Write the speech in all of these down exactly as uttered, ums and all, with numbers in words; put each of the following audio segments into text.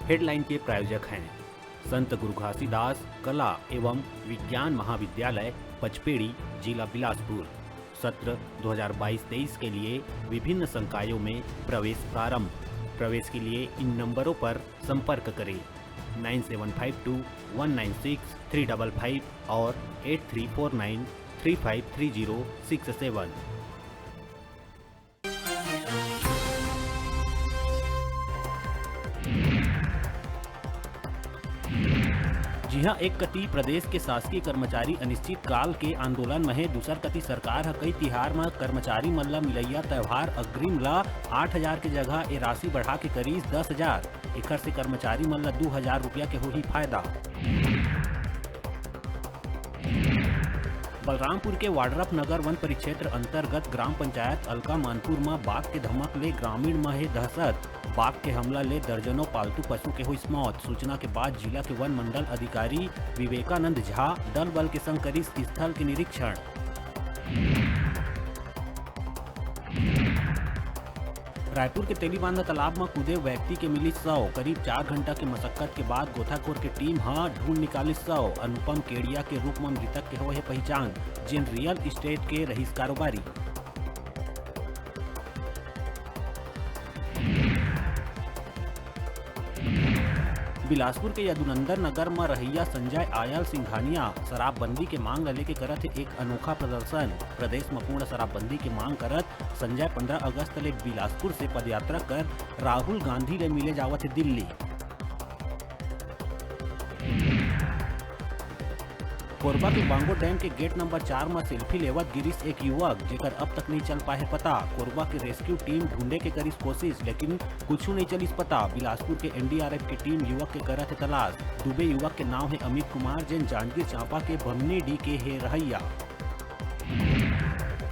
Headline के प्रायोजक हैं संत गुरु घासीदास कला एवं विज्ञान महाविद्यालय पचपेड़ी, जिला बिलासपुर। सत्र दो हज़ार बाईस तेईस के लिए विभिन्न संकायों में प्रवेश प्रारंभ। प्रवेश के लिए इन नंबरों पर संपर्क करें, nine seven five two one nine six three double five और eight three four nine three five three zero six seven. जिहां एक कती प्रदेश के शासकीय कर्मचारी अनिश्चितकाल के आंदोलन म हे, दूसर कती सरकार ह कई तिहार म कर्मचारी मन ल मिलइया त्यौहार अग्रिम ल आठ हज़ार के जगह ए राशि बढ़ा के करीस दस हज़ार। एखर से कर्मचारी मन ल दू हज़ार रुपया के होही फायदा। बलरामपुर के वाड्रफ नगर वन परिक्षेत्र अंतर्गत ग्राम पंचायत अलका मानपुर म बाघ के धमक ले ग्रामीण म हे दहशत। बाघ के हमला ले दर्जनों पालतू पशु के होइस मौत। सूचना के बाद जिला के वन मंडल अधिकारी विवेकानंद झा दल बल के संग करिस स्थल के निरीक्षण। रायपुर के तेलीबांधा तालाब म कूदे व्यक्ति के मिलिस शव। करीब चार घंटा के मशक्कत के बाद गोताखोर के टीम ह ढूंढ निकालिस शव। अनुपम केड़िया के रूप म मृतक के होए हे पहिचान, जेन रियल एस्टेट के रहिस कारोबारी। बिलासपुर के यदुनंदन नगर म रहइया संजय आयल सिंघानिया शराबबंदी के मांग ल लेके करत हे एक अनोखा प्रदर्शन। प्रदेश म पूर्ण शराबबंदी के मांग करत संजय पंद्रह अगस्त ले बिलासपुर से पदयात्रा कर राहुल गांधी ले मिले जावत हे दिल्ली। कोरबा के बांगो डैम के गेट नंबर चार म सेल्फी लेवत गिरिस एक युवक, जेकर अब तक नइ चल पाए हे पता। कोरबा के रेस्क्यू टीम ढूंढे के करिस कोशिश, लेकिन कुछु नइ चलिस पता। बिलासपुर के एनडीआरएफ के टीम युवक के करत हे तलाश। डूबे युवक के नाव हे अमित कुमार, जेन जांजगीर चांपा के भमनी डी के हे रहइया।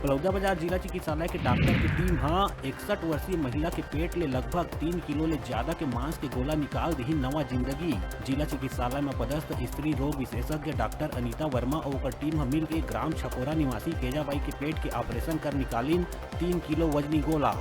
बलौदाबाजार जिला चिकित्सालय के डॉक्टर के टीम ह इकसठ वर्षीय महिला के पेट ले लगभग तीन किलो ले ज्यादा के मांस के गोला निकाल दिही नवा जिंदगी। जिला चिकित्सालय म पदस्थ स्त्री रोग विशेषज्ञ डॉक्टर अनीता वर्मा अउ ओकर टीम ह मिलके ग्राम छपोरा निवासी केजाबाई के पेट के ऑपरेशन कर निकालिन तीन किलो वजनी गोला।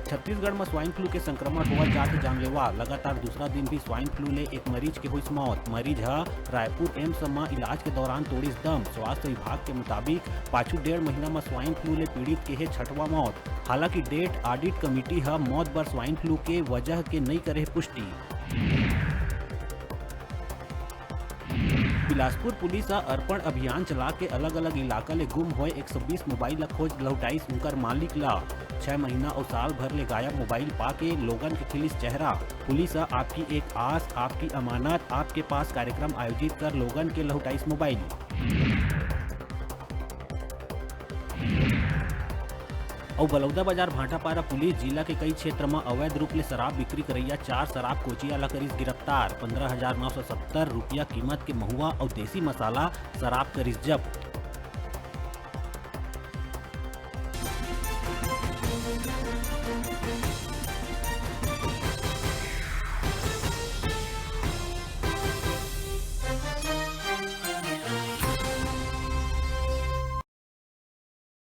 छत्तीसगढ़ म स्वाइन फ्लू के संक्रमण होवत जात हे जानलेवा। लगातार दूसरा दिन भी स्वाइन फ्लू ले एक मरीज के होइस मौत। मरीज ह रायपुर एम्स म इलाज के दौरान तोड़िस दम। स्वास्थ्य विभाग के मुताबिक, पाछू डेढ़ महीना म स्वाइन फ्लू ले पीड़ित के हे छठवां मौत। हालांकि डेथ ऑडिट कमेटी ह मौत बर स्वाइन फ्लू के वजह के नइ करे हे पुष्टि। बिलासपुर पुलिस ह अर्पण अभियान चला के अलग-अलग इलाका ले गुम होए एक सौ बीस मोबाइल ल खोज लहुटाइस उंकर मालिक ल। छह महीना अउ साल भर ले गायब मोबाइल पाके लोगन के खिलिस चेहरा। पुलिस ह आपकी एक आस, आपकी अमानत, आपके पास कार्यक्रम आयोजित कर लोगन के लहुटाइस मोबाइल। अउ बलौदाबाजार भाटापारा पुलिस जिला के कई क्षेत्र म अवैध रूप ले शराब बिक्री करइया चार शराब कोचिया ल करिस गिरफ्तार। पंद्रह हजार नौ सौ सत्तर रुपया कीमत के महुआ अउ देसी मसाला शराब करिस जब्त।